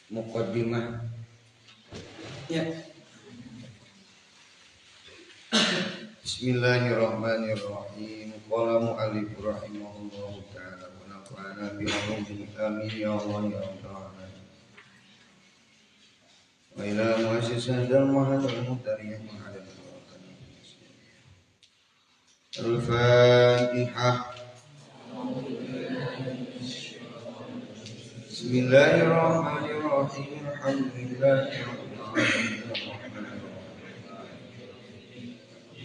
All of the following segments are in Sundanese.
Muqaddimah. Ya. Bismillahirrahmanirrahim. Qala mu'allif rahimahullahu ta'ala wa nafa'ana bi 'ulumihi amin ya Allah ya rabbal alamin. Wa ila mu'assisah al-mahad al-muhtariyah ma'adad Al-Fatihah. Bismillahirrahmanirrahim. Alhamdulillahirabbil alamin.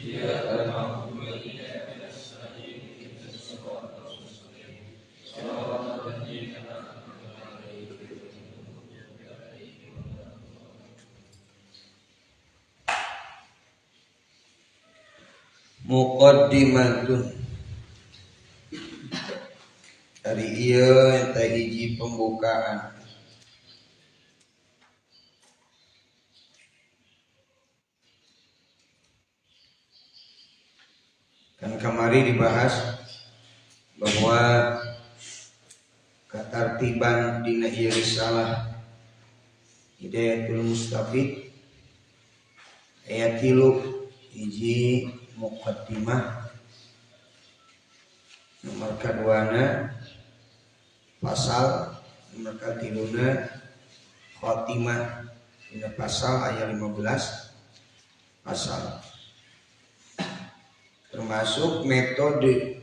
Iyyaka na'budu wa iyyaka nasta'in. Ihdinas siratal mustaqim. Siratal ladzina an'amta 'alaihim ghairil maghdubi 'alaihim waladdallin. Muqaddimatun. Dari ieu eta hiji pembukaan. Kan kamari dibahas bahwa katartiban dina ieu risalah Hidayatul Mustafid aya 3 hiji muqaddimah, nomor kaduana pasal, nomor katiluna khatimah. Dina pasal aya 15 pasal. Termasuk metode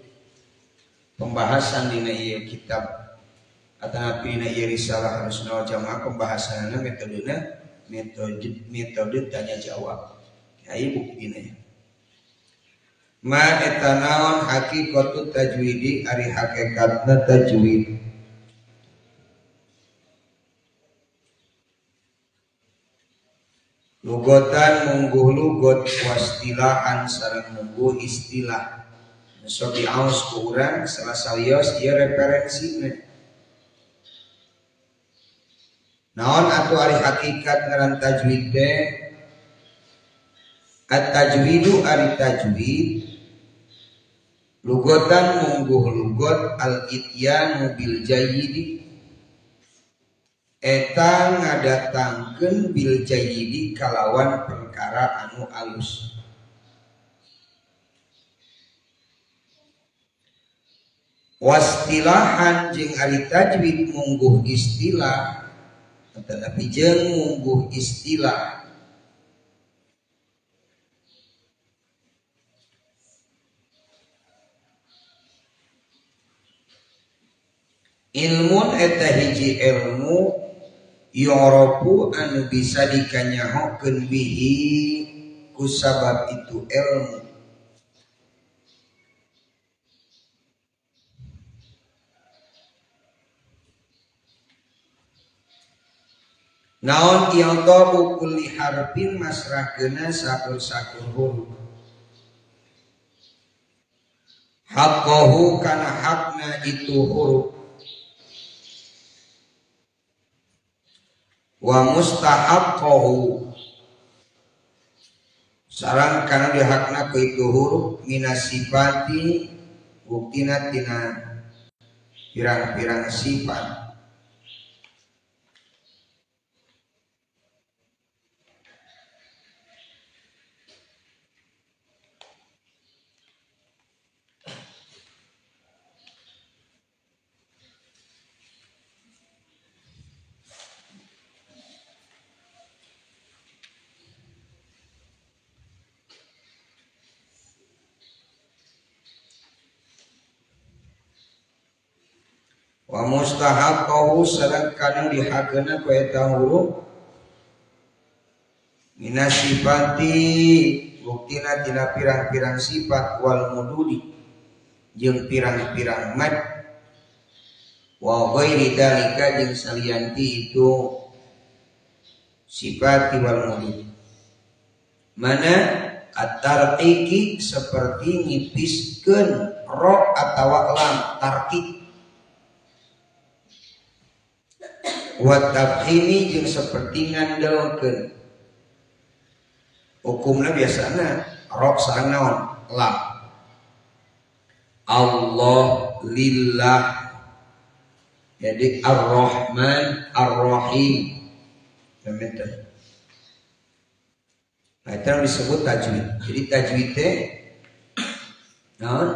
pembahasan dina ieu kitab atanapi dina ieu risalah Ahlussunnah wal Jamaah, pembahasanna metodena metode tanya jawab. Aya buktina ya. Ma eta naon haqiqatu tajwidi ari hakikatna tajwid. Lugotan mungguh lugot wastilahan sareng mungguh istilah. Sok diaos ku urang salah salios ieu referensina. Naon atuh ari hakikat ngaran tajwid teh? At-tajwidu ari tajwid lugotan mungguh lugot al-ityanu bil jayyidi eta ngadatangkeun bil jayyidi kalawan perkara anu alus. Wastilahan jeung ari tajwid mungguh istilah tetapi jeung mungguh istilah ilmun eta hiji ilmu yoropu anu bisa dikanyahokeun bihi kusabab itu ilmu. Naon i'ta'u kulli harfin masrahkeuna sakur-sakur huruf haqqahu kana hakna itu huruf wa mustahaqqahu sareng kana dihakna ku itu huruf minasifati buktina tina pirang-pirang sifat. Wa mustahaqqahu sareng kana dihakeuna ku eta huruf minasifati buktina tina pirang-pirang sifat wal mududi jeung pirang-pirang mad wa ghairi dalika jeung salianti itu sifat wal mududi. Mana at-tarqiqi seperti ngipiskeun ro atawa lam tarqiq wa tafhimi jeung seperti ngandelkeun. Hukumna biasana ro sareng naon lam. Allah lillah, jadi Ar-Rahman Ar-Rahim. Benten. Nah, itu yang disebut tajwid. Jadi tajwid teh naon?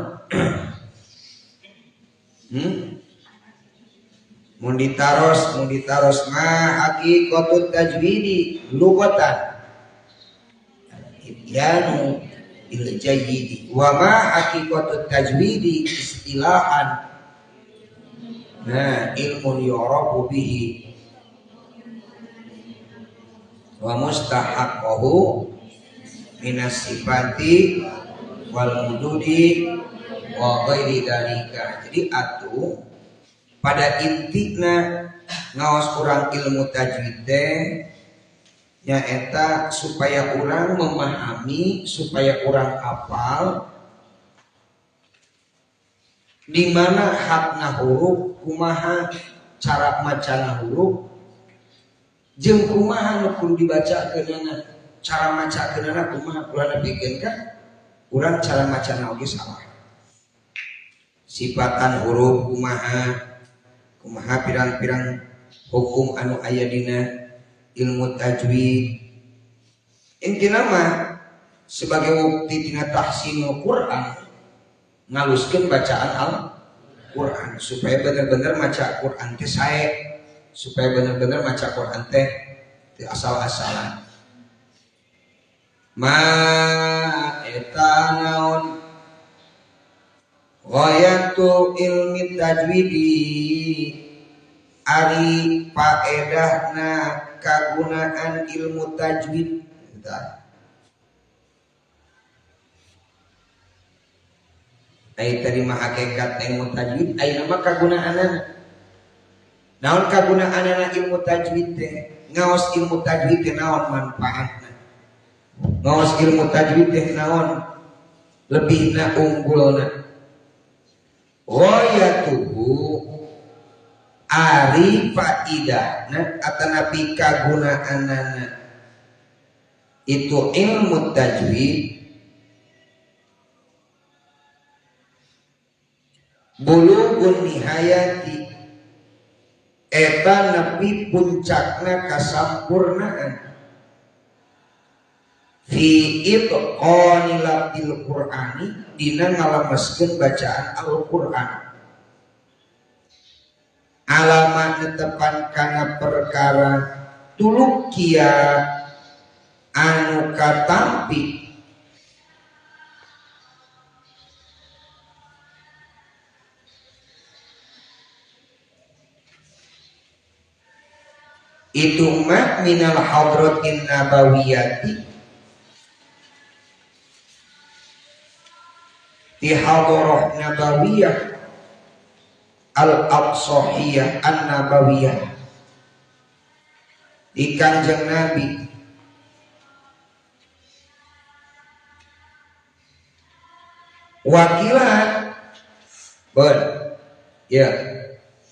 Mun ditaros ma haqiqatut tajwidi lughatan ityanu bil jayyidi wa ma haqiqatut tajwidi istilahan. Nah, ilmun yu'rafu bihi wa mustahaqqahu minas sifati wal mududi wa ghairi dzalika. Jadi atuh pada intina ngaos urang ilmu tajwid teh nyaeta supaya urang memahami, supaya urang hafal di mana hakna huruf, kumaha cara macana huruf, jeung kumaha nu kudu dibacakeunana, cara macakeunana kumaha. Ulah nepikeun ka urang cara macana oge salah. Sifatan huruf kumaha, kumaha pirang-pirang hukum anu aya dina ilmu tajwid. Intina mah sebagai bukti tina tahsinul Quran, ngaluskeun bacaan Al-Quran supaya bener-bener maca Quran teh sae, supaya bener-bener maca Quran teh teu asal-asalan. Ma eta naon ghayatu ilmi tajwidi, ari paedahna kagunaan ilmu tajwid. Ai tadi mah hakikat ilmu tajwid, ayeuna mah kagunaanana. Naon kagunaanana ilmu tajwid teh? Ngaos ilmu tajwid teh naon manfaatna? Ngaos ilmu tajwid teh naon lebihna unggulna? Ghayatuhu ari faidahna atanapi kagunaanana itu ilmu tajwid bulugun nihayati, eta nepi puncakna kasampurnaan fi itqani lafzil Qur'ani, dina ngalemeskeun bacaan Al-Qur'an alama netepan kana perkara tulukia anu katampi itu mah minal hadratin nabawiyati, di hadrah nabawiyah al-absahiyah an-nabawiyah di Kanjeng Nabi. Wakilan bon ya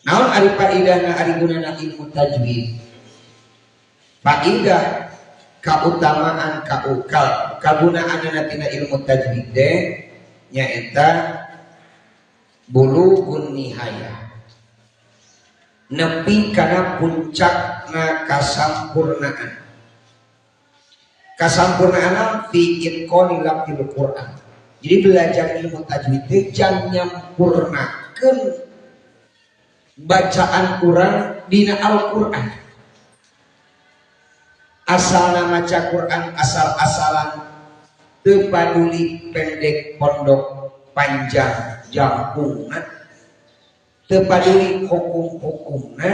naon ari faidahna ari gunana ilmu tajwid, faidah kautamaan kaukal kagunaanna tina ilmu tajwid teh nyaeta bulugun nihayah, nepi kana puncakna kasampurnaan. Kasampurnaan fi itqani lafzil Quran. Jadi belajar ilmu tajwid teh jang nyampurnakeun bacaan urang dina Al-Qur'an. Asalna maca Quran asal-asalan teu paduli pendek pondok panjang jangkungna, teu paduli hukum-hukumna,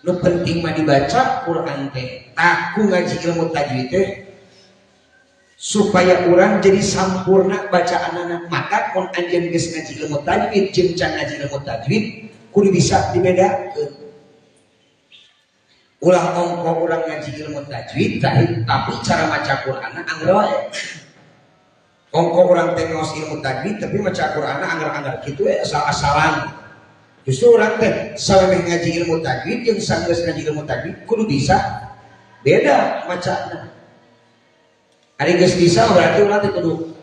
nu penting mah dibaca Quran teh. Aku ngaji ilmu tajwid teh supaya urang jadi sampurna bacaanana. Maka mun anjeun geus ngaji ilmu tajwid jeung can ngaji ilmu tajwid kudu bisa dibedakeun. Ulah ongko urang ngaji ilmu tajwid tapi cara maca Qur'anna angger wae. Ongko urang teh ngaos ilmu tajwid tapi maca Qur'anna angger-angger kitu we asal-asalan. Justru urang teh samemeh ngaji ilmu tajwid jeung sanggeus ngaji ilmu tajwid kudu bisa beda macana. Ari geus bisa berarti urang teh kudu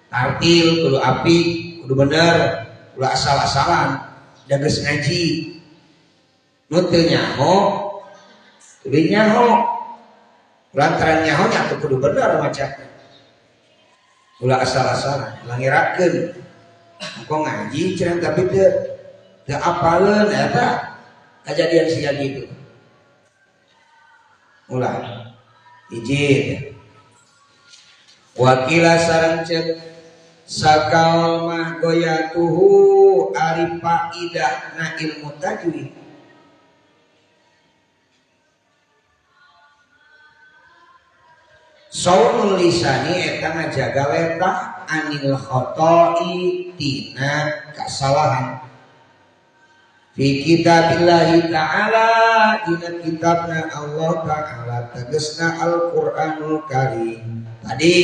tartil, kudu apik, kudu bener, ulah asal-asalan. Da geus ngaji nu teu nyaho Kudu nyaho. Lantaran nyaho nya atuh kudu bener maca. Ulah asal-asalan, ulah ngirakeun. Engko ngaji cenah tapi teu teu apaleun eta kejadian siga gitu. Ulah izin. Wakila sareng ceuk sakaol mah goyatuhu ari faidahna ilmu tajwid. Saunul lisani eta ngajaga letah anil khoto'i tina kasalahan. Fi kitabillahi ta'ala dina kitabna Allah ta'ala tegesna Al-Qur'anul Karim. Tadi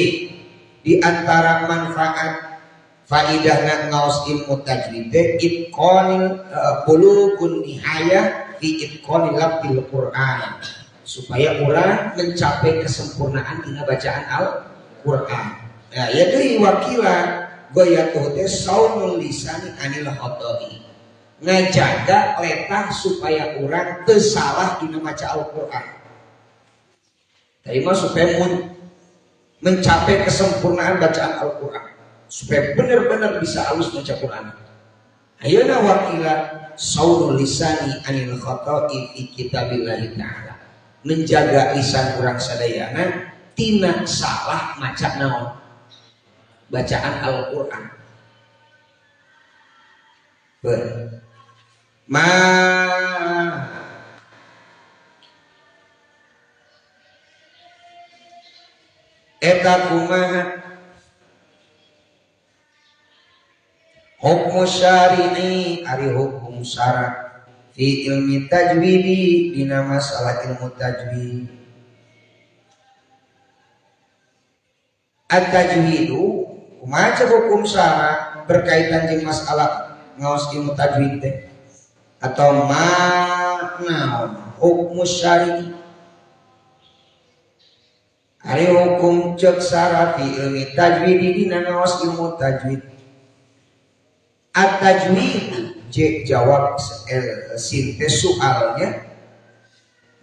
di antara manfaat faidahna ngaos ilmu tajwid teh itqanil bulughun nihayah fi itqanil lafzil Qur'an, supaya orang mencapai kesempurnaan dina bacaan Al-Qur'an. Nah, ya deui wakila goyatuh teh saunul lisani anil khoto'i, ngajaga letah supaya orang teu salah dina maca Al-Qur'an. Tadi mah supaya mencapai kesempurnaan bacaan Al-Qur'an, supaya benar-benar bisa halus baca Qur'an. Ayeuna wakila saunul lisani anil khoto'i fi kitabillahi ta'ala, menjaga lisan urang sadayana tina salah maca naon bacaan Al-Qur'an. Ma eta kumaha hukmu syari'i ari hukum syara fi ilmi tajwidi dina masalah ilmu tajwid. At-tajwidu kumaha hukum syara berkaitan jeung masalah ngaos ilmu tajwid teh atau makna hukmu syari'i ari hukum ceuk syara fi ilmi tajwidi dina ngaos ilmu tajwid. At-tajwid J jawab sinte soalnya.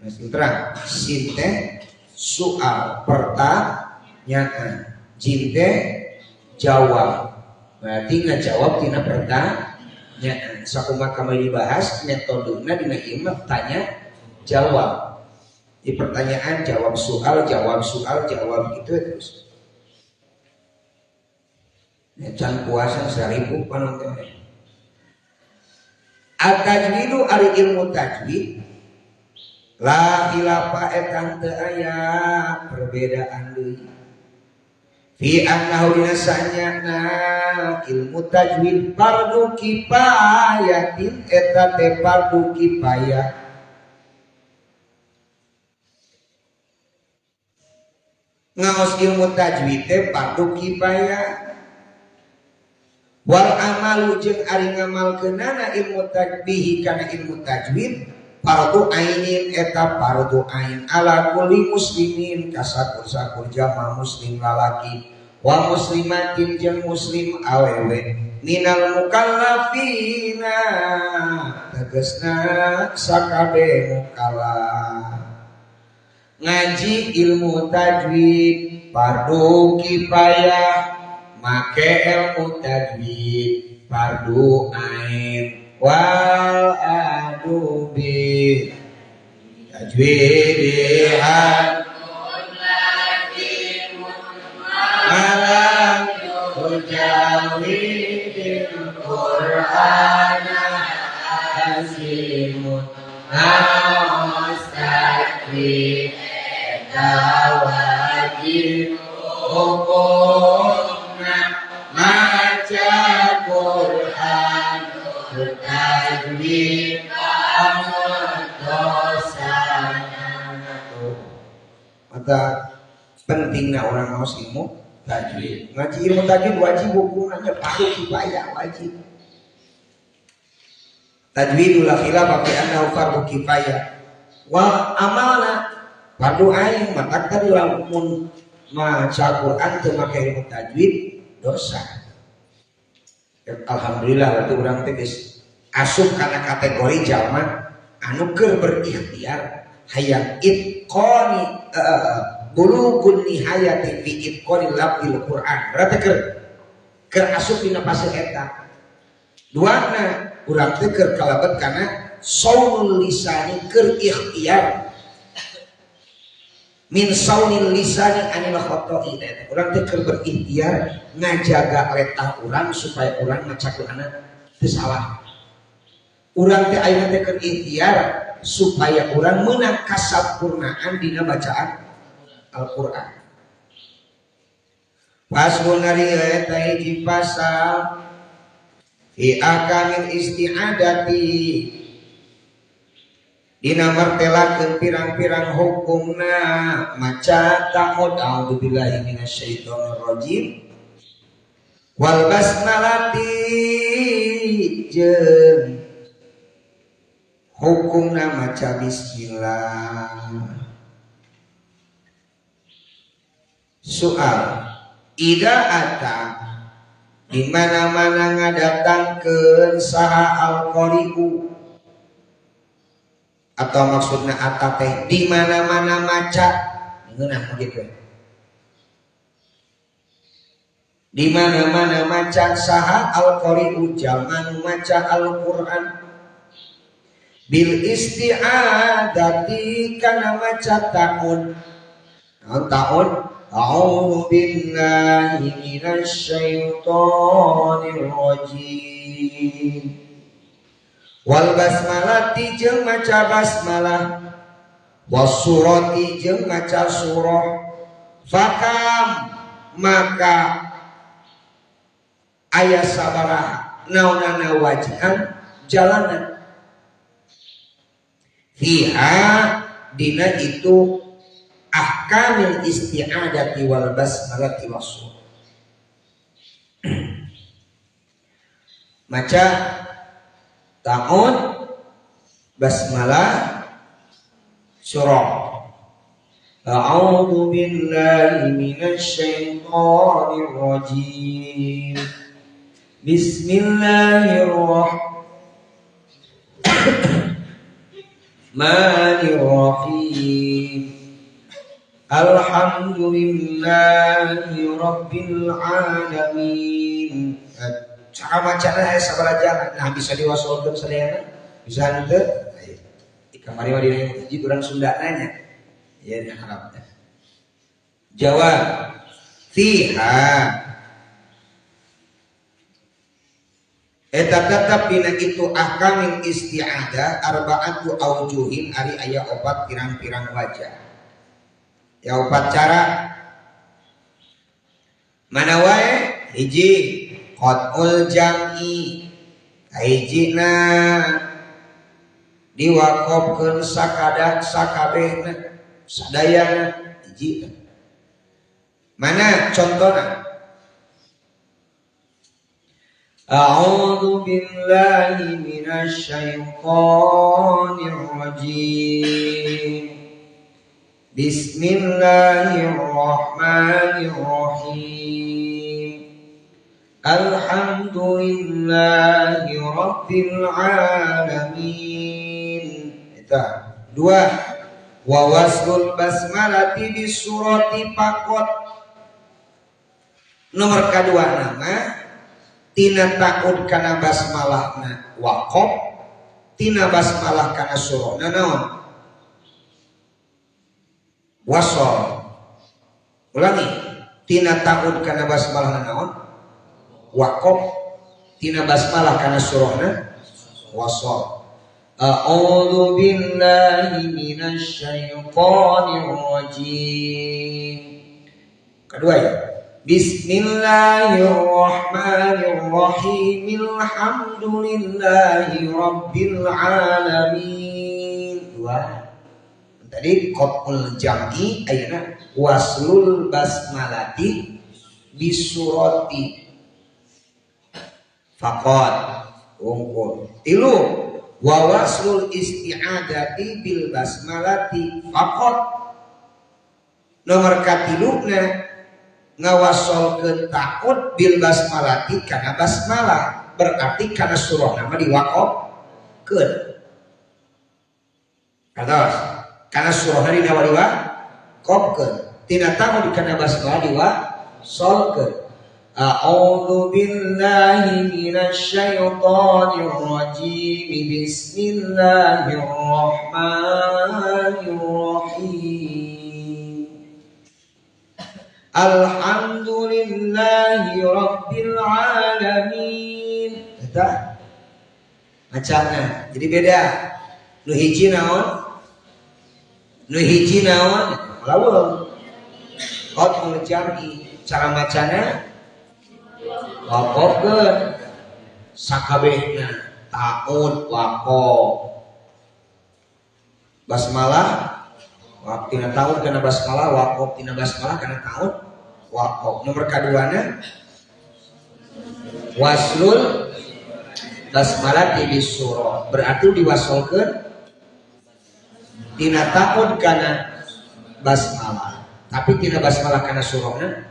Nah, terang sinte soal pertanyaan, jinte jawab, berarti ngajawab tina pertanyaan. Sakumaha kamari dibahas metodena dina ieu mah tanya jawab, di pertanyaan jawab soal jawab soal jawab gitu terus. Ya, can puasa 1000 panon teh. At-tajwidu ari ilmu tajwid la khilafa eta teu aya perbedaan deui fi annahu dina sanyana ilmu tajwid fardu kifayatin eta teh fardu kifayah. Ngaos ilmu tajwid teh fardu kifayah. Wal amalu jeung ari ngamalkeunana ilmu tajbihi kana ilmu tajwid fardu ainin eta fardu ain ala kulli muslimin kasakur-sakur jama muslim lalaki wa muslimatin jeung muslim awewe minal mukallafina tegasna sakabeh mukallaf. Ngaji ilmu tajwid fardu kifayah, make ilmu tajwid fardu ain wal adubi tajwidihan malam ujawidil Qur'ana asimun mustaqim tawajib hukumna maca Quran tajwid dosana. Maka pentingnya orang ngaos ilmu tajwid. Ngaji ilmu tajwid wajib hukumnya fardu kifayah wajib. Tajwidul khilafa fi annahu fardu kifayah. Wa amalna fardu ain matak tadi lamun maca Quran teu make ilmu tajwid dosa. Alhamdulillah berarti urang teh geus asup kana kategori jalma anu keur berikhtiar Hayang itqani bulughun nihayati fi itqani lafzil Quran. Berarti keur asup dina fase eta. Duana urang teh keur kalebet kana saunul lisani, keur ikhtiar min saunil lisani anil khoto'i. Urang teh keur berikhtiar ngajaga letah urang supaya urang maca Qur'anna teu salah. Urang teh ayeuna teh keur ikhtiar supaya urang meunang kasampurnaan dina bacaan Al-Qur'an. Faslun ari eta hiji pasal fi ahkamil isti'adati dina martelakeun pirang-pirang hukumna maca ta'ud. A'udzubillahi minasyaitonir rajim wal basmalati jeung hukumna maca bismillah. Soal ida ata di mana-mana ngadatangkeun saha al-qari'u atau maksudna ata teh di mana-mana maca ngeunah begitu. Di mana-mana maca saha al-qari'u jalma nu maca Al-Qur'an bil isti'adati kana maca ta'un. Naon ta'un? A'udzu billahi minasyaitonir rajim. Wal basmalati jeung maca basmalah, was surati jeung maca surah. Fakam maka aya sabaraha naonana wajihan jalanan fiha dina itu ahkamil isti'adati wal basmalati was surah. Maca ta'ud, basmalah, surah. A'udzu billahi minasyaitonir rajim. Bismillahirrahmanirrahim. Alhamdulillahi rabbil alamin. Cara macana aya sabaraha jalan. Nah bisa diwasolkeun sadayana, bisa henteu? Di kamari mah dina masjid urang Sunda nanya. Ya di Arab. Jawab fiha eta tetap dina itu ahkamil isti'adah arba'atu aujuhin ari aya opat pirang-pirang wajah. Ya opat cara. Mana wae? Hiji qat'ul jam'i, hijina diwakofkeun sakada sakabehna sadayana hiji. Mana contohna? A'udzu billahi minasyaitonir rajim. Bismillahirrahmanirrahim. Alhamdulillahi rabbil alamin. Eta dua. Wa waslul basmalati bisurati faqat. Nomor kadua nama tina ta'ud kana basmalahna waqaf, tina basmalah kana surahna naon? Wasol. Ulangi, tina ta'ud kana basmalahna naon? Waqaf, tina basmalah kana surahna wasol. A'udzu billahi minasyaitonir rajim. Kedua ya. Bismillahirrahmanirrahim. Alhamdulillahi rabbil alamin. Dua. Tadi qat'ul jam'i ayeuna waslul basmalati bisurati faqat unggul. Tilu wa waslul isti'adati bil basmalati faqat. Nomor katiluna ngawasolkeun ta'ud bil basmalati kana basmalah, berarti kana surah nama diwaqofkeun. Atas. Karena surah dina diwaqofkeun. Tina ta'ud kana basmalah diwasolkeun. A'udzu billahi minasyaitonir rajim. Bismillahirrahmanirrahim. Alhamdulillahi rabbil alamin. Eta macana. Jadi beda. Nu hiji naon? Nu hiji naon? Laweung. Qat'ul jam'i, cara macana waqofkeun sakabehna ta'ud waqof basmalah waqof tina ta'ud kana basmalah, waqof tina basmalah kana ta'ud waqof. Nomor kaduana waslul basmalah bis surah, berarti diwasolkeun tina ta'ud kana basmalah, tapi tina basmalah kana surahna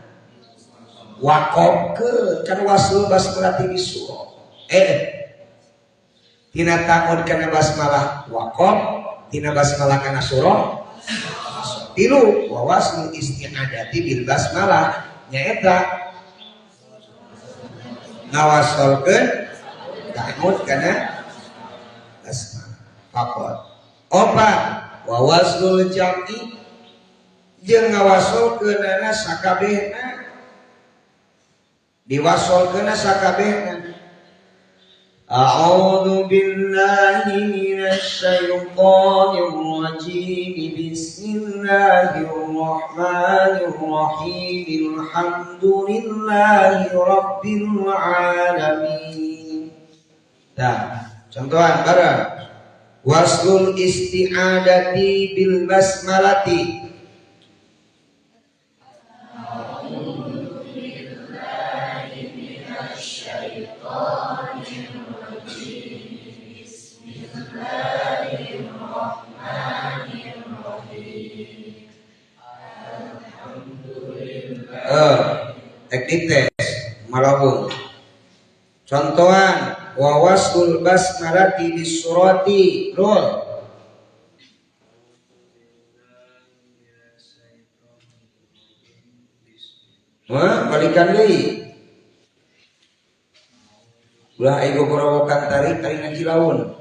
waqofkeun kan waslul basmalah bis surah. Tina ta'ud kana basmalah waqof, tina basmalah kana surah. Tilu, wa waslul isti'adati bil basmalah, nyaeta ngawasolkeun ta'ud kana basmalah. Faqat opat, wa waslul jam'i jeung ngawasolkeunana sakabehna, diwasolkeunna sakabehna. A'udzu billahi minasyaitonir rajim. Bismillahirrahmanirrahim. Alhamdulillahi rabbil alamin. Nah, contohan bareng. Waslul isti'adati bil basmalati. Teknik tes malawung. Contohan wa waslul basmalati bis surati rul. Wah, balikan deui. Ulah aya gogorowokan tarik tarik ngaji laun.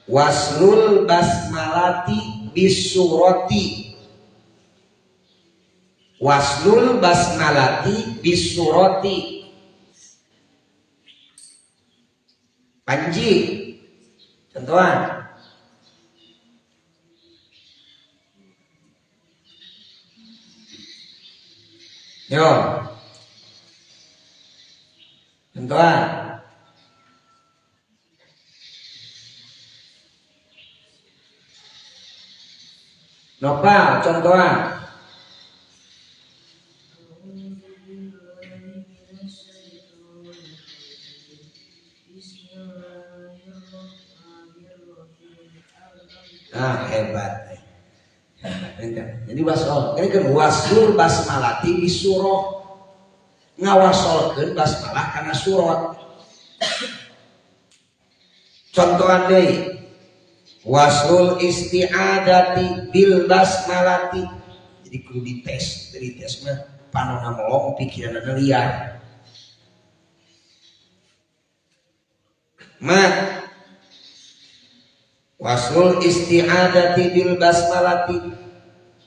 Waslul basmalati bisurati. Waslul basmalati bisurati. Panji. Contohan. Yo. Contohan. Nopal, contohan. Ah, hebat. Hebat. Jadi wasol, ini kan wasul basmalati bisuroh. Ngawasolkeun basmalah kana surat. Contohan deui. Waslul isti'adati bil basmalati. Jadi kudu dites, dari tes mah panona melong pikiranna liar. Mat waslul isti'adati bil basmalati.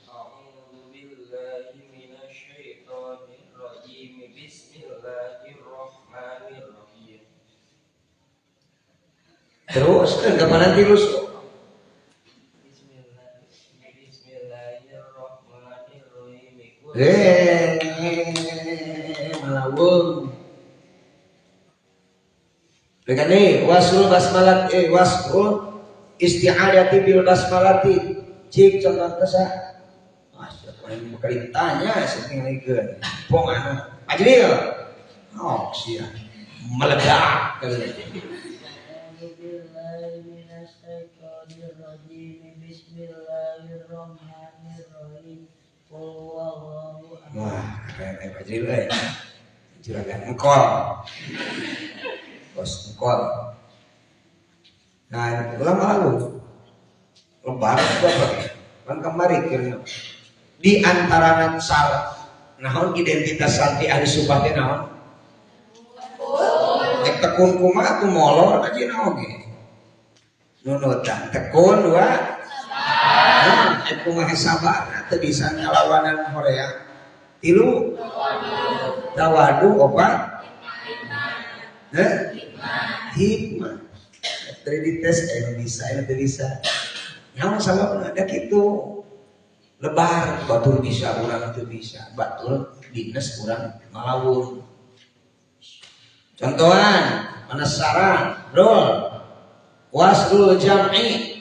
A'udzu billahi minasyaitonir rajim. Bismillahirrahmanirrahim. Terus kan kapan nanti terus? Bismillahirrahmanirrahim. Malawung. Dengan nih wasul basmalat, wasul isti'adati bil basmalati. Cik contoh tesa. Wah, siapa yang bakal ditanya sih ngalikeun. Pong anu. Ajril. Oh, sia. Meledak kali. Bismillahirrahmanirrahim. Wah, keren Fajril euy. Juragan engkol. Bos engkol. Nah, ulah malalu. Lebar bapak. Kan kemari kira. Di antara sal naon identitas santri ahli sunnah teh naon? Tek tekun kumaha atuh molor aja oge. Nunutan tekun dua. Nah, kumaha sabar teu bisa ngalawanan horea. Tilu tawadu opat. Heh? Hikmah. Tadi dites anu bisa, anu teu bisa. Naon sababna da kitu. Lebar batur bisa urang teu bisa, batur dinas urang malawun. Contohan penasaran, rol waslul jam'i.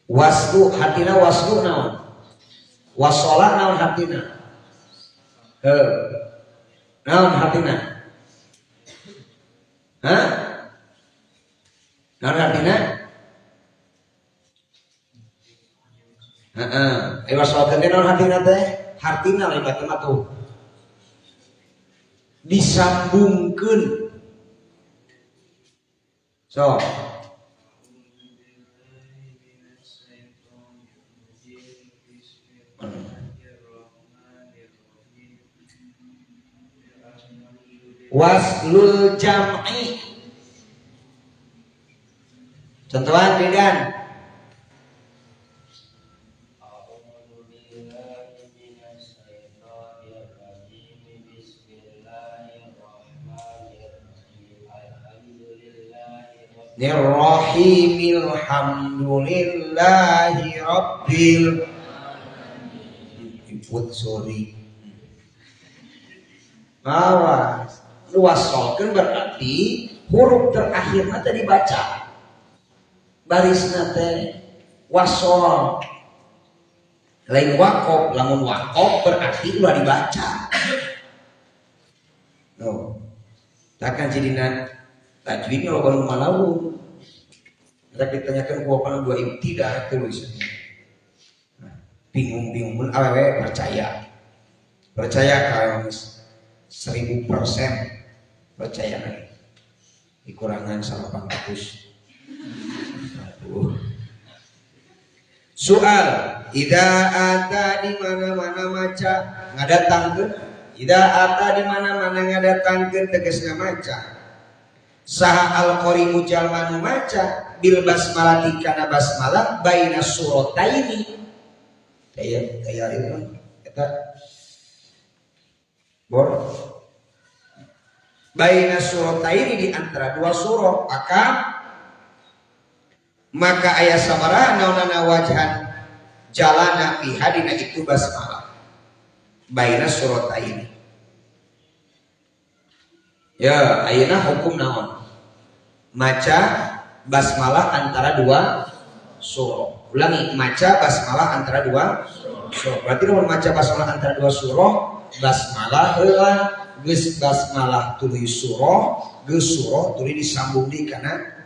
Waslu hatina waslu naon? Wasola naon hatina? Heuh. Naon hatina? Hah? Naon hatina? Heeh. Ayo wasolakeun teh naon hatina teh? Hartina lain batu mah tuh. Disambungkeun. So. Waslul jam'i. Contohan Ridan. Nirrahimil hamdulillahi rabbil input sorry. Awas. Luasolkeun berarti huruf terakhirna teh dibaca. Barisna teh wasol. Lain wakof, lamun wakof berarti ulah dibaca. No. Takkan jadina tajwidna loba nu malawu. Rek ditanyakan ku bapana dua ibu tidak tulis. Nah, bingung-bingung mun awewe percaya. Percaya kalau 1000% percaya kan dikurangan 800. Soal ida ata di mana-mana maca ngadatangkeun, ida ata di mana-mana ngadatangkeun tegasna maca. Saha al-qari'u jalma nu maca bil basmalati kana basmalah baina surataini. Kaya kaya itu eta bor baina surataini di antara dua surah maka aya sabaraha naonana wajhan jalana fi hadina itu basmalah baina surataini. Ya ayeuna hukum naon maca basmalah antara dua surah. Ulangi, maca basmalah antara dua surah. Berarti lamun maca basmalah antara dua surah, basmalah heula geus basmalah tuluy surah, geus surah tuluy disambung deui kana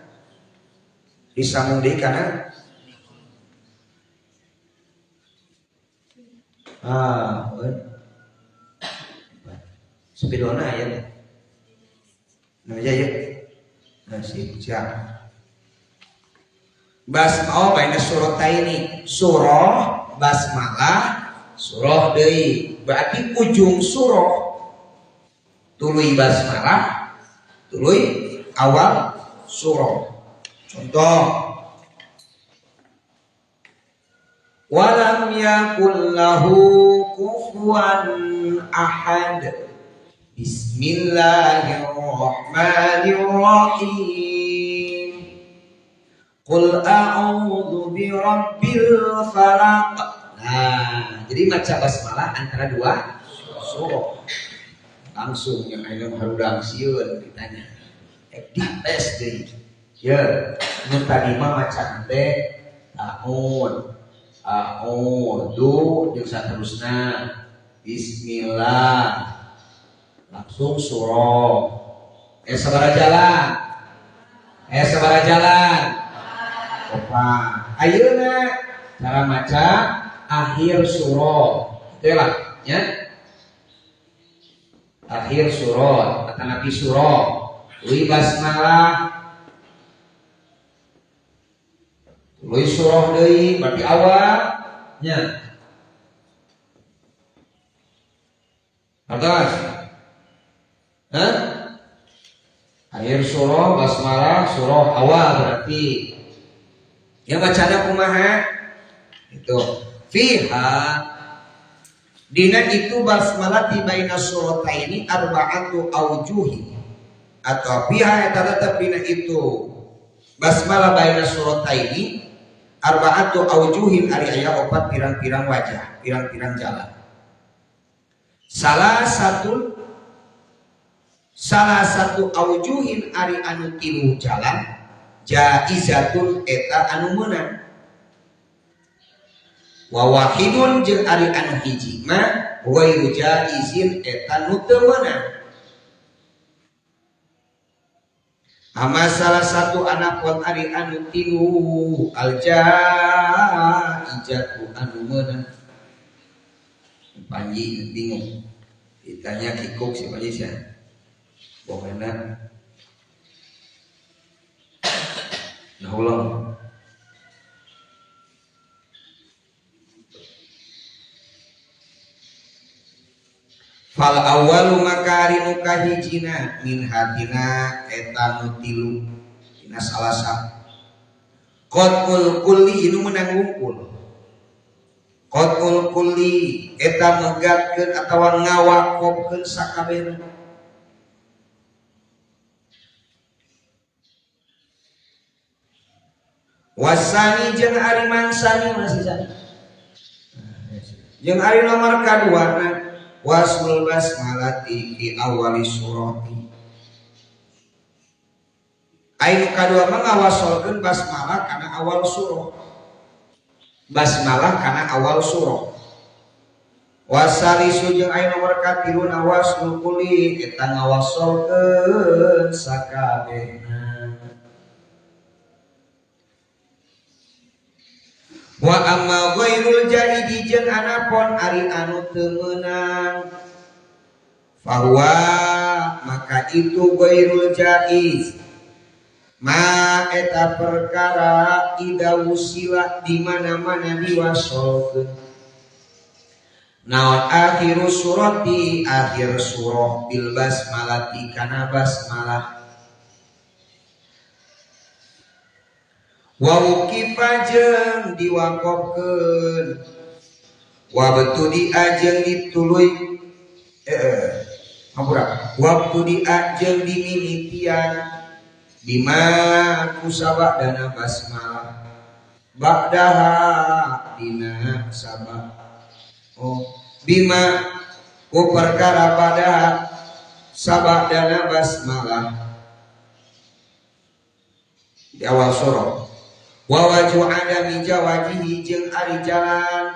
ah sepidona aya teh. Nah, ya ya. Nah, siap. Basmalah baina surataini, surah basmalah surah deui. Berarti ujung surah tuluy basmalah tuluy awal surah. Contoh walam yakul lahu kufuwan ahad. Bismillahirrahmanirrahim. Qul a'udzu birabbil falaq. Nah, jadi maca basmalah antara dua surah. Langsung yang ayeuna harudang sieun ditanya. Dites deui. Ya, nu tadi mah maca teh ta'ud. A'udzu jeung saterusna. Bismillah. Langsung surah. Sabaraha jalan? Sabaraha jalan? Opat. Ayeuna cara maca akhir surah. Itu lah, ya. Akhir surah, atanapi surah. Tuluy basmalah. Tuluy surah deui berarti awal nya. Atas. Hah? Akhir surah basmalah surah awal berarti. Ya bacana kumaha? Itu fiha dina itu basmalah ti baina surataini arba'atu aujuhi atau fiha eta tetep dina itu basmalah baina surataini arba'atu aujuhin ari aya opat pirang-pirang wajah, pirang-pirang jalan. Salah satu aujuhin ari anu tilu jalan jaizatun eta anu meunang. Wa wahidun jeung ari anu hiji mah ghairu jaizin eta nu teu meunang. Ama salah satu anak pon ari anu tilu al jaizatu anu meunang. Panji bingung. Ditanya kikuk si Panji sia. Bohongna. Nah ulang. Fal awwalu maka ari nu kahijina min hatina eta nu tilu dina salasa. Qatul kulli inu meunang wungkul. Qatul kulli eta megatkeun atawa ngawakopkeun sakabehna. Wasani jeung ari mangsani masih sani. Jeung ari nomor kaduana wasul basmalati fi awali surati. Anu kadua mah ngawasolkeun basmalah kana awal surah. Basmalah kana awal surah. Wasalisu jeung aya nomor katiluna wasul kulli eta ngawasolkeun sakabehna. Wa amma ghairul jaidi jeung anapon ari anu teu meunang fahuwa maka itu ghairul jaiz ma eta perkara ida wusila di mana-mana diwasolkeun naon akhiru surati akhir surah bil basmalati kana basmalah wa ukifa jeung diwakofkeun wa betudi jeung dituluy hampura waktu diajeng dimimitian bima kusaba dana basmalah ba'daha dina sabah oh bima ku perkara pada sabah dana basmalah di awal surah wa waju adami jawajihi jeung ari jalan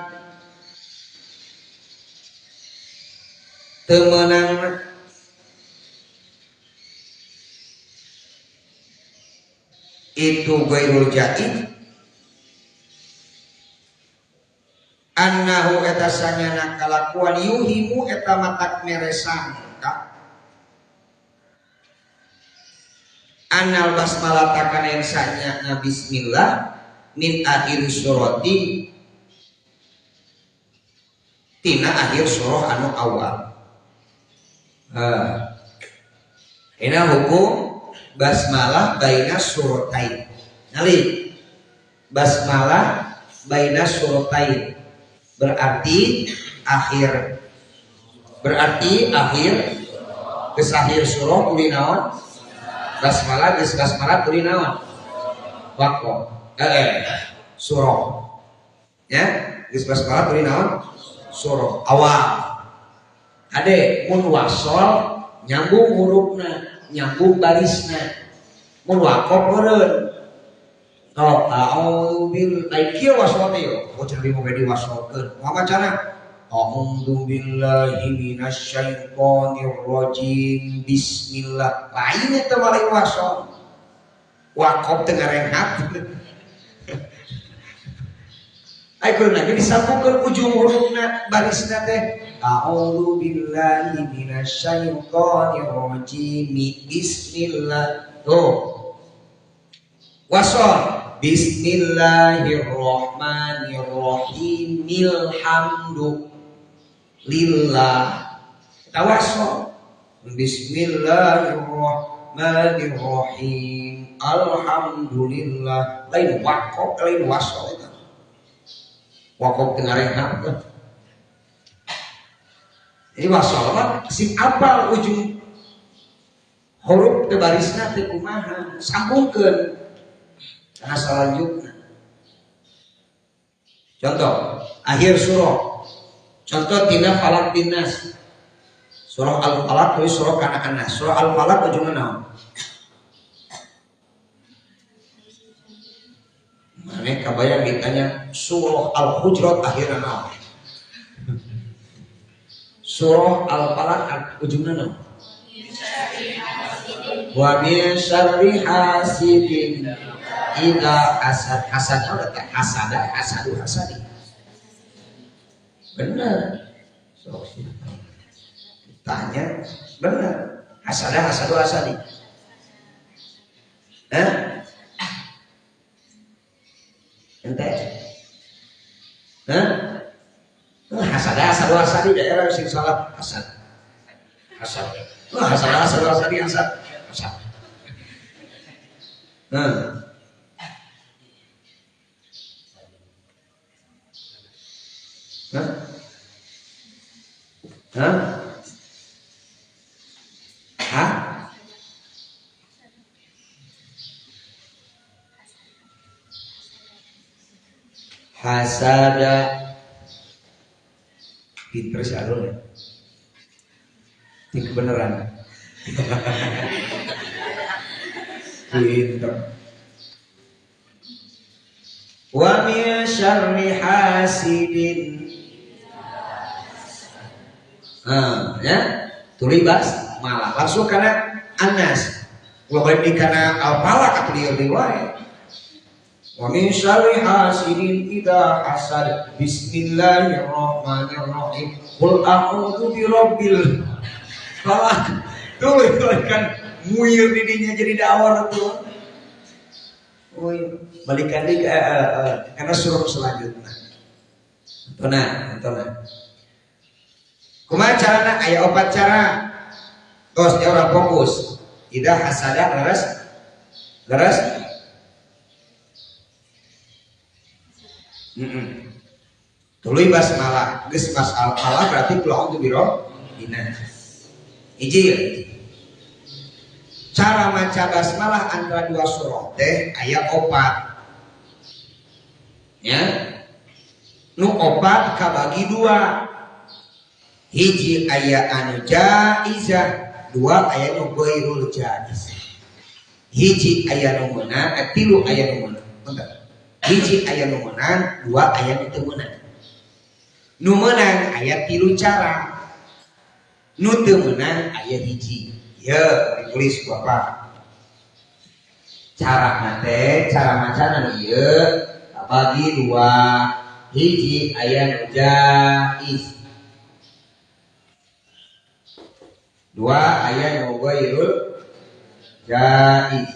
teu meunang itu ghairul jaiz annahu eta sanyana kalakuan yuhimu eta matak meresang ka anal basmalah takana yang sanyana bismillah min akhir surati tina akhir surah anu awal. Ini hukum basmalah baina suratain. Ngali basmalah baina suratain berarti akhir, berarti akhir geus akhir surah tuluy naon basmalah, geus basmalah tuluy naon waqaf surah ya, geus basmalah tuluy naon surah awal. Ade mun wasol nyambung hurufna, nyambung barisna. Mun waqaf meureun oh a'udzu bil ai kieu wasol teh yo oh cenah mau diwasolkeun kumaha macana A'udzu billahi minasyaitonir rajim. Bismillah. Lain eta mah lain wasol. Wakob teu ngarenghat. Ai kudu lagi disambungkeun ujung hurufna barisna teh. A'udzu billahi minasyaitonir rajim. Bismillah. Tuh. Wasol. Bismillahirrahmanirrahim. Alhamdulillah. Tawassul. Bismillahirrahmanirrahim. Alhamdulillah. Lain wakob, lain wasol eta. Wakob teu ngarehat. Jadi wasol mah sing apal ujung huruf teu barisna teu kumaha, sambungkeun kana salanjutna. Contoh, akhir surah. Contoh tina Falaq Binnas. Surah Al-Falaq kuwi surah kana Anas. Surah Al-Falaq ujungna naon? Mane kabayang ditanya surah Al-Hujurat akhirna naon? Surah Al-Falaq ujungna naon? Wa min syarri hasidin idza hasad. Hasad naon eta? Hasada, hasadu, hasadi. Bener. Sok sih. Tanya bener. Hasada, hasadu, hasadi. Hah? Ente? Hah? Hasada, hasadu, hasadi daerah sing salah hasad. Hasad. Hasada, hasadu, hasadi, hasad. Hasad. Hah. Hah? Hah? Hah? Hasada. Pinter si Arul ya. Ini kebenaran. Pinter. Wa min syarri hasidin. Nah, ya, tuluy bas malah langsung kana Anas. Ulah balik di kana Al-Falaq atuh dieu deui wae. Wa min syarri hasidin idza hasad. Bismillahirrahmanirrahim. Qul a'udzu birabbil falaq. Tuh kan muir di dinya jadi dawar tuh. Uy, balikan deui karena surah selanjutnya. Tona, tona. Kumaha carana? Aya opat cara. Tos dia orang fokus. Idza hasada leres. Leres. Tuluy basmalah. Geus basmalah berarti kul a'udzu birabbin nas. Hiji. Cara maca basmalah antara dua surah teh aya opat. Ya. Nu opat kabagi dua. Hiji aya anu jaizah, dua aya nu ghairul jaiz. Hiji aya nu meunang, tilu aya nu meunang. Bentar. Hiji aya nu meunang, dua aya nu teu meunang. Nu meunang aya tilu cara. Nu teu meunang aya hiji. Ye, ditulis ku apa? Cara teh, cara macana ieu bagi dua. Hiji aya nu jaiz. Dua aya nu ghairul jaiz.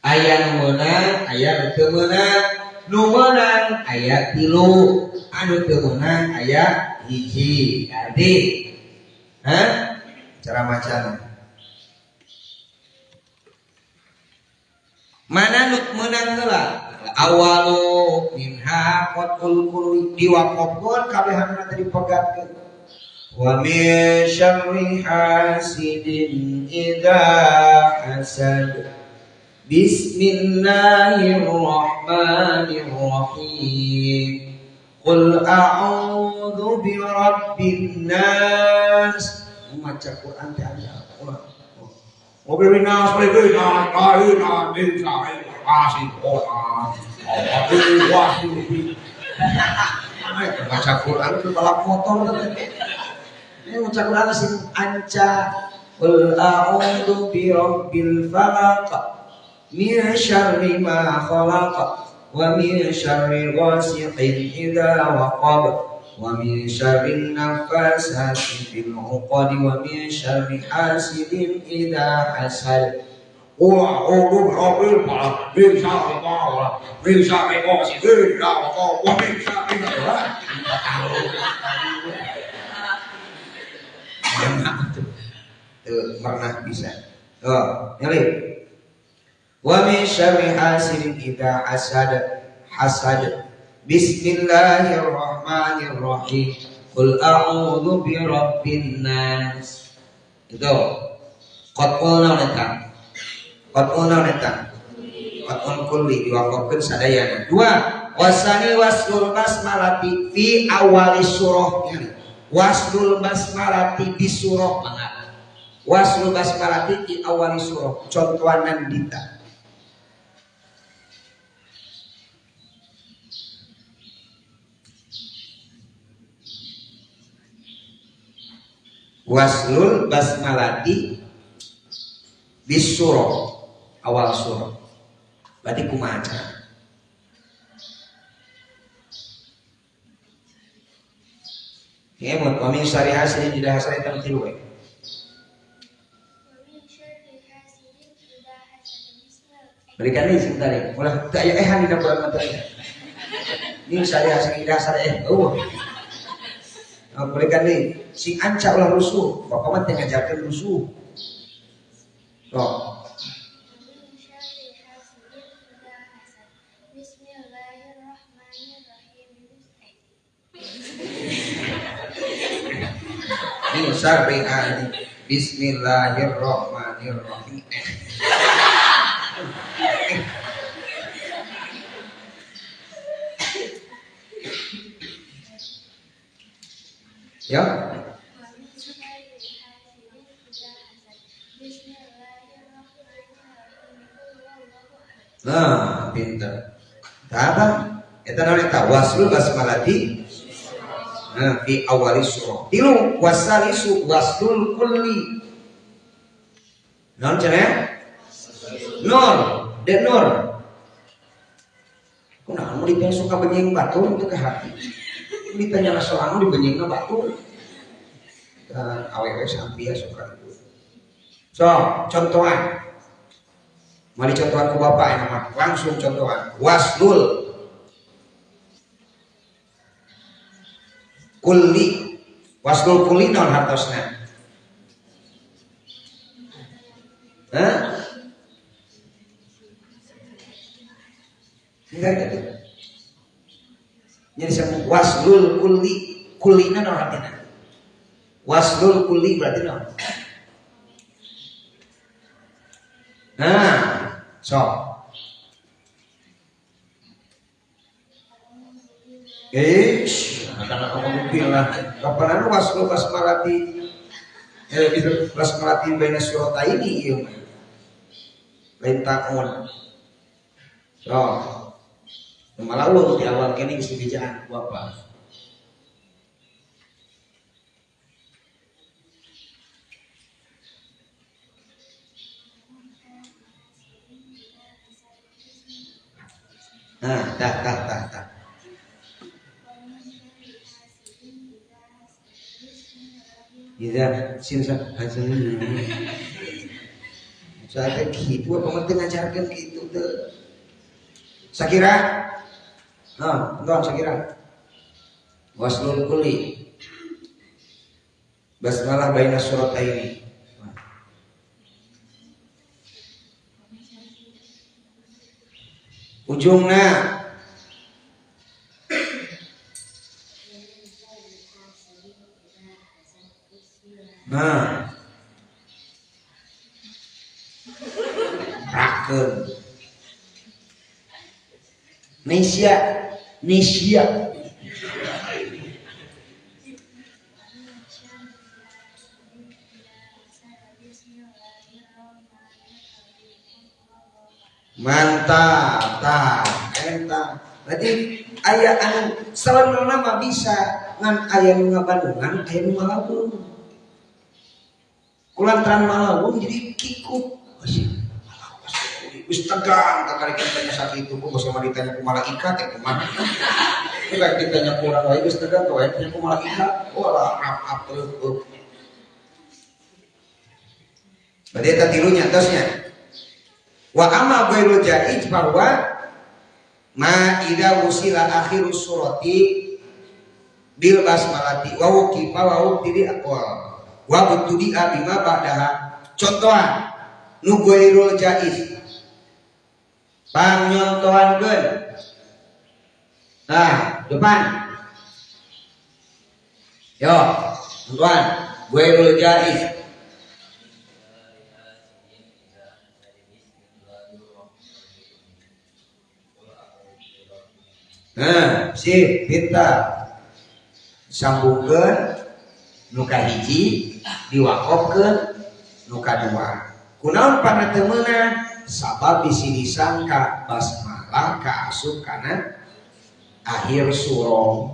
Aya nu meunang, aya nu teu meunang. Nu meunang aya tilu, anu teu meunang aya hiji. Ganti. Hah? Cara macana. Mana nu meunang heula? Awalu minha qatul qulubi diwaqofkeun kabehanna teh dipegatkeun. Wa min syarri hasidin idza hasad. Bismillahirrahmanirrahim. Qul a'udzu birabbin nas. Maca Quran teh ada. Mobil nas bina kaina bisa kasih orang. Baca Quran itu balap motor teh. Ini baca Quran sing anca. Qul a'udzu birabbil falaq min syarri ma khalaq wa min syarri ghasiqin idza waqab wa min syarri naffasati fil 'uqad wa min syarri hasidin idza hasad. Qul a'udzu birabbil falaq min syarri ma khalaq min syarri ghasiqin idza waqab wa min syarri tuh pernah bisa. Oh, nyali. Wa min syarri hasidin idza hasad. Hasad. Bismillahirrahmanirrahim. Qul a'udzu birabbin nas. Itu. Qat'ul naon eta? Qat'ul naon eta? Qat'ul kulli diwaqafkeun sadayana. Dua, wasani waslul basmalati fi awali surah. Waslul basmalati bi surah mangga. Waslul basmalati di awali surah. Contohan nandita. Waslul basmalati di surah, awal surah. Berarti kumaha cara? Ngemut wa min syarri hasidin idza hasad tam tilu we. Berikan ini sebentar ya. Ulah teu aya ehan dina Quran mah teu aya. Min syarri hasidin idza hasad eueuh. Nah, berikan deui sing anca ulah rusuh. Bapak mah teu ngajarkeun rusuh. Sok. Min syarri hasidin. Bismillahirrahmanirrahim. Ya. Nah, pinter. Tah eta naon eta waslul basmalati nah fi awali surah. Tilu wasalisu waslul kulli. Naon cenah? Nur, den nur. Kunaon mun ditanya suka benyeng batur teu ka hati. Ditanya sorangan dibenyengna batur. Awewe sampia suka itu. So, contohan. Mari contohan ku bapak enak mah. Langsung contohan. Waslul kulli. Waslul kulli naon hartosna? Hah? Enggak gitu. Jadi saya waslul kulli, kullina naon artina? Waslul kulli berarti naon? Nah, so. Eish, karena kamu bilang kapan anu waslul basmalati basmalati baina surataini ieu mah. Lain takon. So. Malah lu di awal kene geus dibejaan ku bapak. Nah, tah tah tah tah. Idza sinsa hasil. Saya gitu apa penting ngajarkeun kitu teu. Sakira. Nah, enggak sakira. Waslul kulli. Basmalah baina surataini. Ujungna nah rakeun Nesia Nesia Mantap, tah, eta. Berarti aya anu sabenerna mah bisa ngan aya nu ngabandungan, aya nu malawung. Kulantaran malawung jadi kikuk. Geus tegang kakari ditanya sakitu ku bos mah ditanya ku malaikat ya kumaha. Enggak ditanya ku urang wae geus tegang wae ditanya ku malaikat. Walah rap up terus. Berarti eta tilunya tosnya. Wa amma ghairu jaiz bahwa ma idza wusila akhiru surati bil basmalati wa wuqifa wa wubtidi aqwal wa btudi'a bima ba'daha. Contohan nu ghairul jaiz pangnyontohankeun. Nah, depan. Yo, contohan ghairul jaiz. Nah, sip, pintar. Sambungkeun nu kahiji diwakofkeun nu kadua. Kunaon pana teu meunang? Sabab bisi disangka basmalah kaasup kana akhir surah.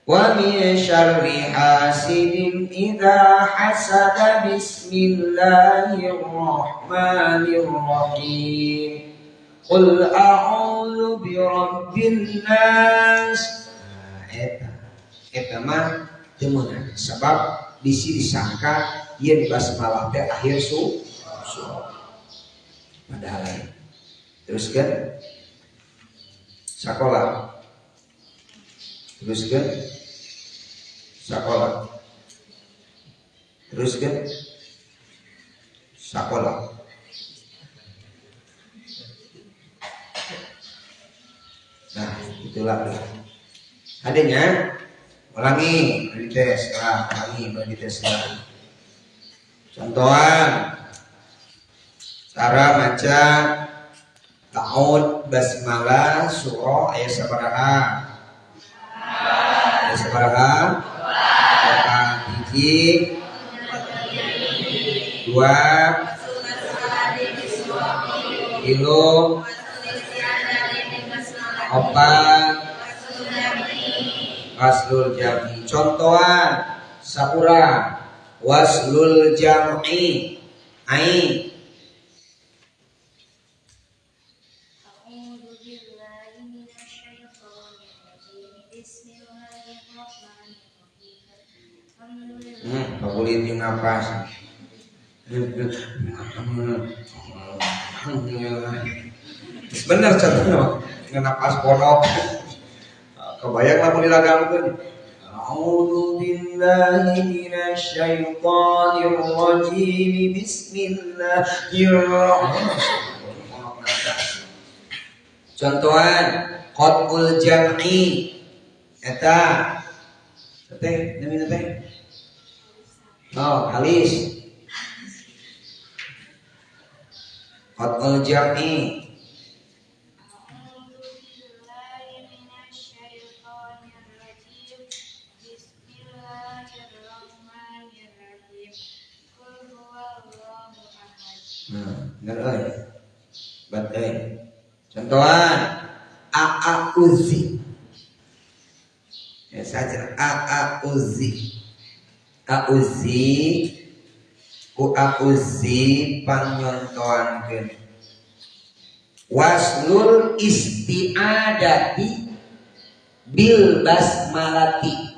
Wa min syarri hasidin idza hasada. Bismillahirrahmanirrahim. Qul a'udzu birabbin nas. Nah, eta mah teu meunang sabab bisi disangka yen basmalah teh akhir surah. Padahal lain. Teruskan sakola. Teruskan sakola. Teruskan sakola. Nah, itulah adanya. Ulangi, dites lah, ulangi, dites lah. Contohan cara maca ta'ud basmalah surah ayat sabaraha? Ayat sabaraha? 4, 1, 2, 3, 4, waslul jam'i. Contohan saurang waslul jam'i ai. Kabulit jeung napas. Bener contohna mah napas pondok. Kebayang lamun dilagangkeun. A'udzu billahi minasyaitonir rajim. Bismillahirrahmanirrahim. Contohan qat'ul jam'i eta teh namina teh. Oh, halis. Qat'ul jam'i. Nah, bener euy. Bat euy. Contohan a a uzi. Ya saja a a uzi. A uzi ku a uzi pangnyontoankeun. Waslul isti'adati bil basmalati.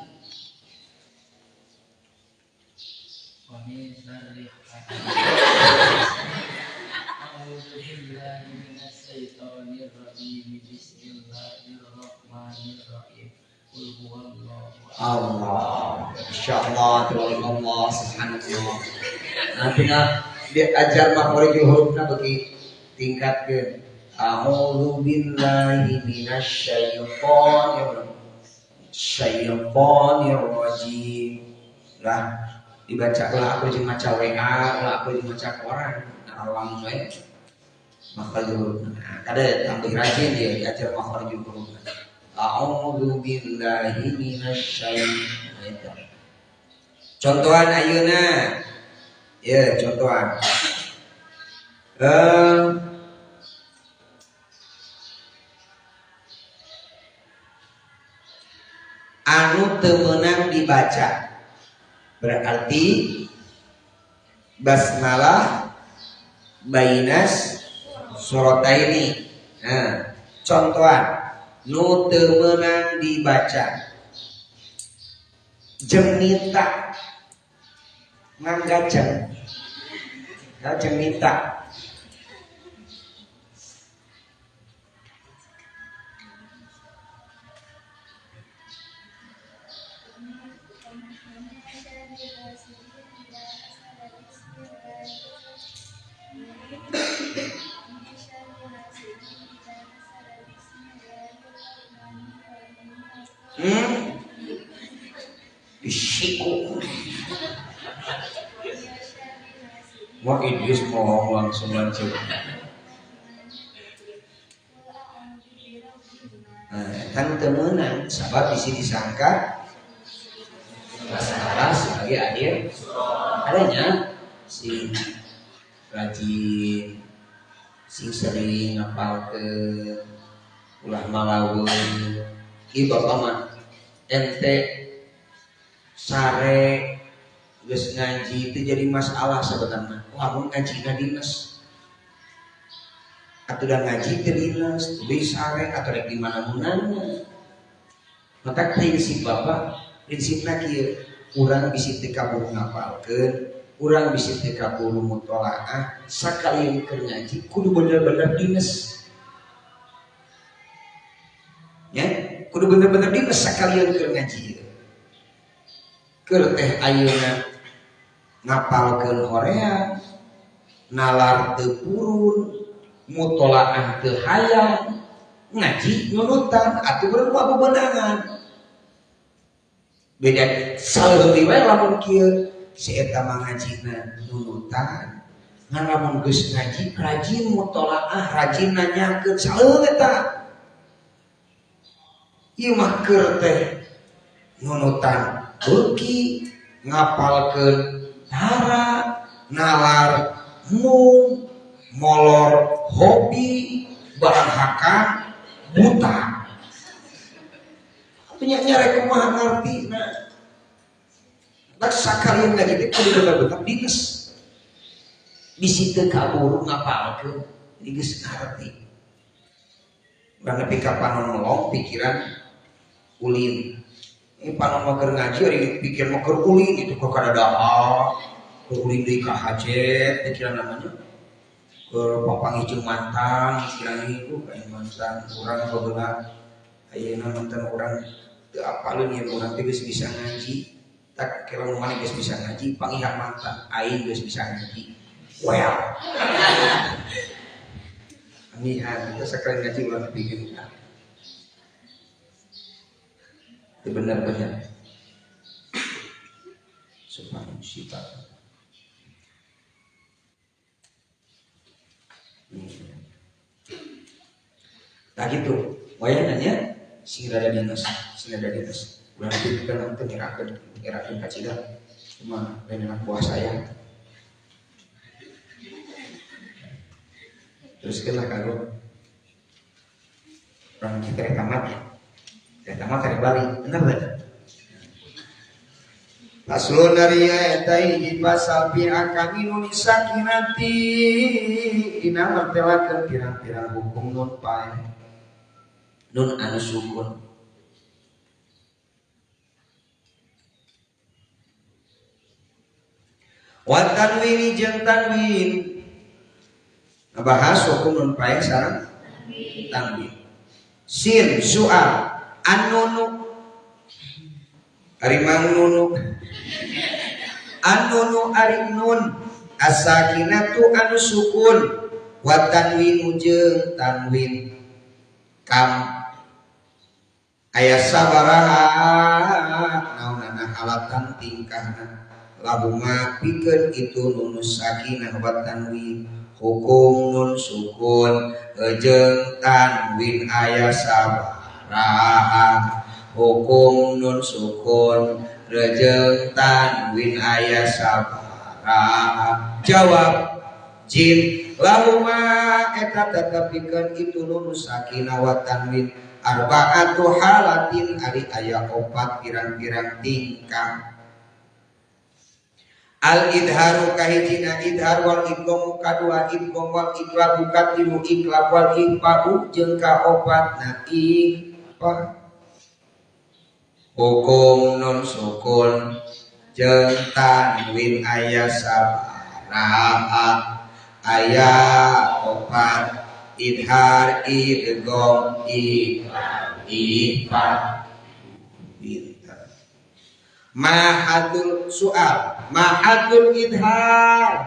Allah, insyaallah, Allah, subhanallah. Nanti diajar makhorijul hurufna bagi tingkat ke a'udzu billahi minasyaitonir rajim. Lah dibaca ulah aku jeung maca WA, ulah aku jeung maca koran, alam we. Makhorijul hurufna. Nah, kada tambah rajin dia diajar makhorijul hurufna. A'udzu billahi minasyaitonir. Contohan ayeuna. Ya, contohan. Anu teu meunang dibaca berarti basmalah bainas surataini. Nah, contohan nu teu meunang dibaca jemita manggajeng jemita Disiku. Wah, Idris mau langsung lanjut. Nah, kan temenan, sebab di sini disangka masalah sebagai akhir adanya si rajin, sing sering ngapal ke ulah malawe. Ieu bapak mah ente sare geus ngaji itu jadi masalah sebenarnya. Lamun ngajina dinas atuh da ngaji teu dinas, tuluy sare atuh rek di mana-mana. Maka prinsip bapak, prinsipna kieu, urang bisi teu kaburu ngapalkeun, urang bisi teu kaburu mutolaah, sakalian keur ngaji kudu bener-bener dinas. Ya, kudu bener-bener dinas sakalian keur ngaji. Keur teh ayeuna ngapalkeun horea, nalar teu purun, mutolaah teu hayang, ngaji nunutan atuh berbuah bebenangan. Beda saleuwi we lamun kieu si eta mah ngajina nunutan, ngan lamun geus ngaji rajin mutolaah, rajin nanyakeun saleuwi eta. Ieu mah keur teh nunutan beuki, ngapalkeun tara, nalar mung, molor hobi, barang hakan buta. Punya nyarek kumaha ngarti nah. Tak sakalian lagi teh kudu bener-bener dinas. Bisi teu kaburu ngapalkeun, jadi geus ngarti. Urang nepi ka panon melong pikiran ulin. Ini panon mah keur ngaji ari pikir mah keur ulin itu ka kadadaha. Keur ulin deui ka hajat pikiran namanya. Keur papanggih jeung mantan pikiran ieu kayak mantan urang baheula. Ayeuna mantan urang teu apaleun ieu urang teh geus bisa ngaji. Tak kira maneh geus bisa ngaji, panggihan mantan aing geus bisa ngaji. Well. Panggihan itu sakali ngaji urang teh pikir. Itu benar-benar subhanallah sifat. Nah gitu, wayang nanya sing rada dinas, sing rada dinas. Urang itu kan nanti ngerakeun kacida. Cuma lain anak buah saya. Terus kena kagok. Orang kita tamat ya. Eta mah karek balik, bener teh? Faslun ari eta hiji pasal fi akami nun sakinati dina martelakeun pirang-pirang hukum nun pae nun anu sukun. Wa tanwini jeung tanwin. Ngabahas hukum nun pae sareng tanwin. Sin soal anunu ari mang nunu anunu ari nun asakinatu anu sukun wa tanwinu jeung tanwin kam aya sabaraha naonana halatan tingkahna lahuma pikeun itu nun sakinah wa tanwin hukum nun sukun jeung tanwin aya sabaraha hukum nun sukun rejeng tanwin aya sabaraha. Jawab jim Lahuma eta tetepikeun itu nun sakinah wa tanwin arba'atu halatin ari aya opat pirang-pirang tingkah. Al idharu kahijina idhar wal idgham kadua idgham wal iqlab katilu iqlab wal iqfa'u jeung kaopatna iqfa. Hukum nun sukun jeung tanwin aya sabaraha aya opat idhar idgham iqlab iqfa. Mahadul soal mahadul idhar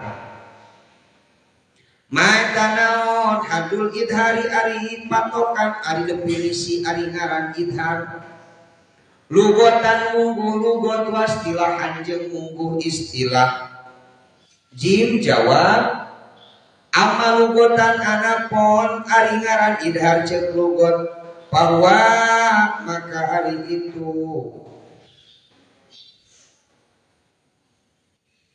ma tanaon hadul idhari ari patokan ari definisi ari ngaran idhar lugotan mungguh lugot wastilahan jeung mungguh istilah. Jim jawab amma lugotan anapon ari ngaran idhar ceuk lugot bahwa maka ari itu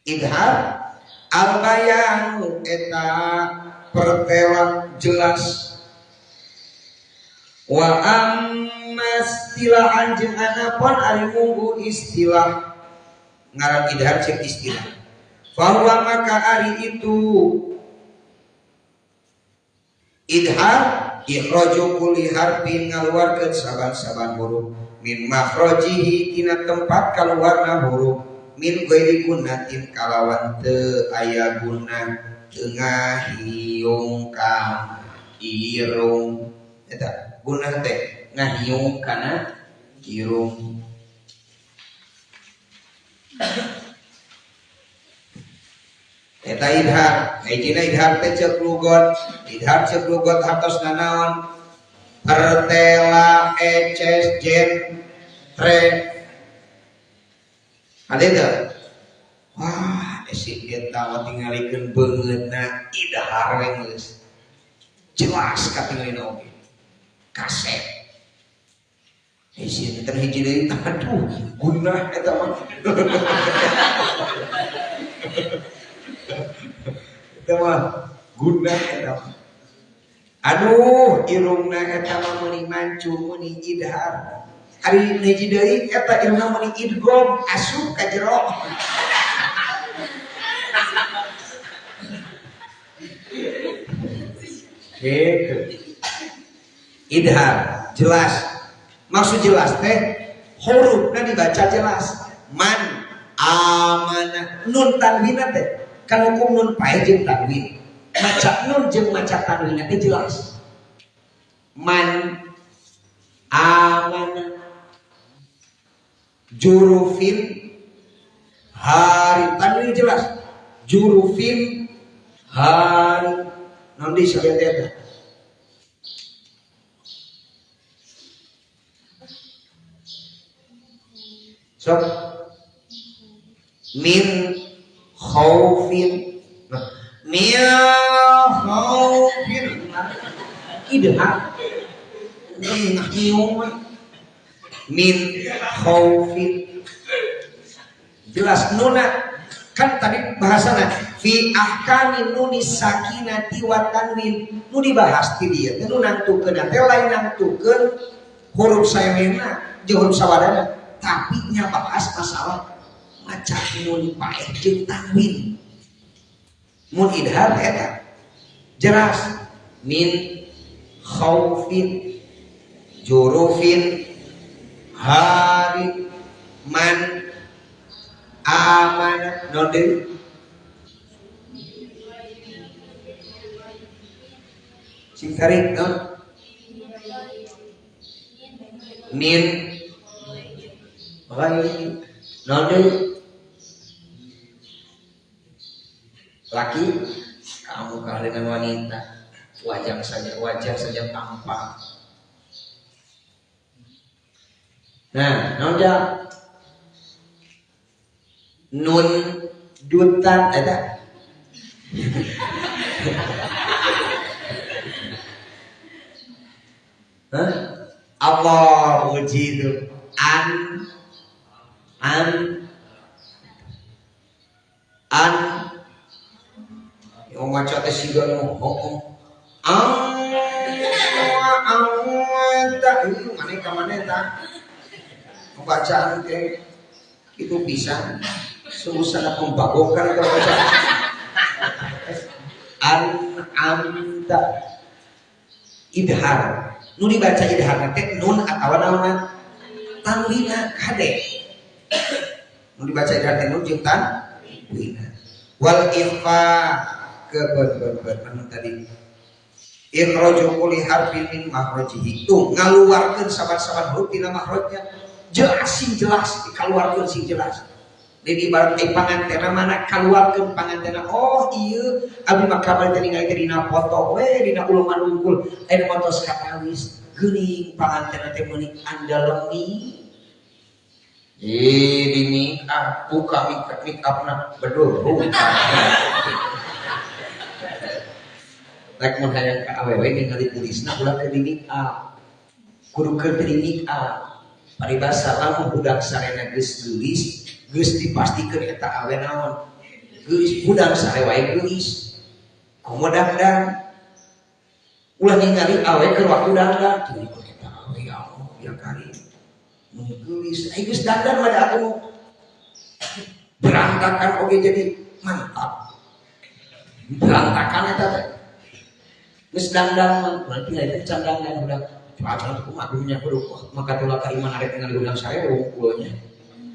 idhar al-bayanu eta pertela jelas wa amma istilahan jeung anapun ari munggu istilah ngaran idhar ceuk istilah bahwa maka ari itu idhar ikhraju kulli harfin ngaluarkeun saban-saban huruf min makhrajihi tina tempat kaluarna huruf min ghairi gunatin kalawan teu aya guna teu ngahiung ka irung eta guna teh ngahiung kana irung. Eta idhar hijina idhar teh ceuk lugot idhar ceuk lugot hartosna naon pertela eces jen tre ada itu? Wah, esi eta mah tingalikeun beungeutna idhar we geus. Jelas katingalina oge. Kasep. Esi eta hiji deui, aduh, gunah eta mah. Eta mah gunah eta mah. Aduh, irungna eta mah meuni mancung, meuni idhar. Ari hiji deui eta irungna meuni idgham asup ka jero. Gitu. Idhar jelas. Maksud jelas teh hurufna dibaca jelas. Man amana nun tanwinna teh kan hukum nun pae jeung tanwin. Maca nun jeung maca tanwinna teh jelas. Man amana jurufin hari tanwin jelas jurufin hari nanti saya teta so min khaufin min khaufin idhar min khaufin jelas nuna kan tadi bahasana fi ahkami nunis sakinati wa tanwin nu dibahas ti dieu teh nu nangtukeun teh lain nangtukeun huruf saemena jeung huruf sawadana tapi nya bahas masalah maca nun paeh jeung tanwin mun idhar eta jelas min khaufin jurufin hari man amana node sing tarik no min ghairi node laki kamu kalah dengan wanita wajah saja tampak. Nah, nonja nun dutan ada. Hah? Allah uji itu an an an yang maca teh siga nu Anta mana ka mana eta pembacaan teh itu bisa sungguh sangat membagongkan kalau baca an anta idhar nu dibaca idhar teh nun atawa naon tanwina kade nu dibaca idhar teh nun jeung tanwina wal ikhfa kebeun-beun anu tadi ikhraju kulli harfin min makhrajihi tuh ngaluarkeun saban-saban huruf tina makhrajnya jelas sing jelas dikaluarkeun sing jelas. Jadi ibarat pangantena mana kaluarkeun pangantena oh ieu abdi mah kabar teh ningali teh dina foto we dina uleman unggul aya motos katawis geuning pangantena teh meuni andalemi di make up buka make upna bedul buka rek mun hayang ka awewe ningali geulisna ulah teh di make up kudu keur teh di make up paribasa lamun budak sarena geus geulis geus dipastikeun eta awe naon geulis budak sare wae geulis komo dangdang ulah ningali awe keur waktu dangdang teuing eta awe ya Allah ya karim mun geulis ai geus dangdang mah da atuh berantakan oge jadi mantap berantakan eta teh geus dangdang mah berarti eta can dangdang budak cuaca teh kumaha dunya kudu maka tulah ka iman arek ningali udang sare wungkulnya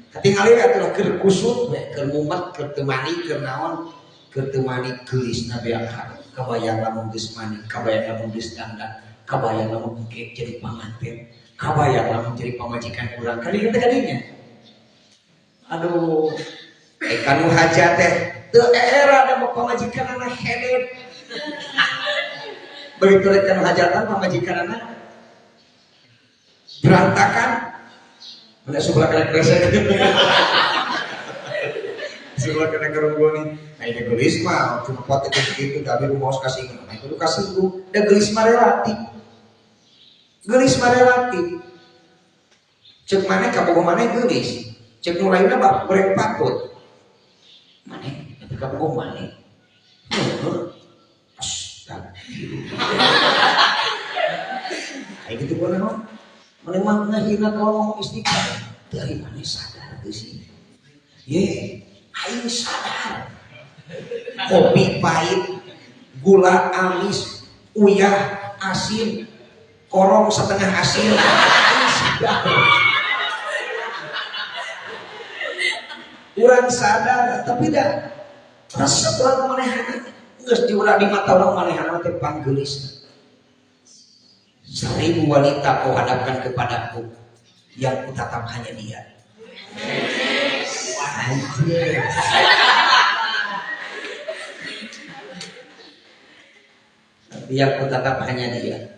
katingali we atuh keur kusut we keur mumet keur teu mani keur naon keur teu mani geulisna beak kabayang lamun geus mani kabayang lamun geus dangdang kabayang lamun engke jadi panganten kabayang lamun jadi pamajikan urang kali teh kadinya aduh kanu hajat teh teu era da mah pamajikanana hedet begitu rek kanu hajatan pamajikanana berantakan. Mana sebelah kena kresek. Sebelah kena kerunggoni. Nah ini gelis mah cuma kuat itu begitu tapi lu mau kasih nah itu lu kasih lu. Da gelis mah relatif. Gelis mah relatif. Cek maneh kabogoh maneh geulis. Cek nu lainna bak goreng patut. Maneh eta kabogoh maneh. Heuh. Astagfirullah. Kayak gitu gua naon? Maneh mah ngahina kalau ngomong istighfar. Dari maneh sadar teu sih? Ye, aing sadar. Kopi pahit, gula amis, uyah asin, korong setengah asin. Aing sadar. Urang sadar, tapi dah resep urang manehana. Geus diurang di mata urang manehana teh panggeulisna. 1000 wanita kau hadapkan kepadaku, yang kutatap hanya dia. Anjir. Tapi yang kutatap hanya dia.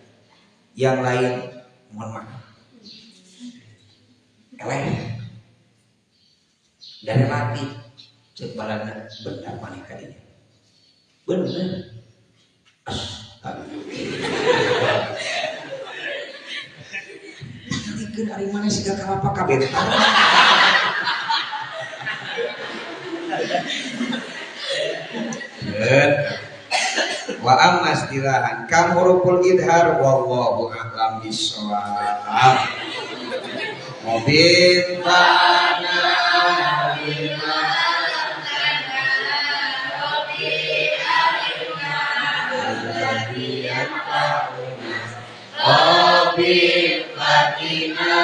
Yang lain mohon maaf. Eleh. Dari mati cek balana benar maneh ka dinya. Bener. Astagfirullah. Dikeun ari maneh siga kalapa kabentar. Wa amma istilahan kam huruful idhar wallahu a'lam bissawab. Mubin bana lima Obi Fatina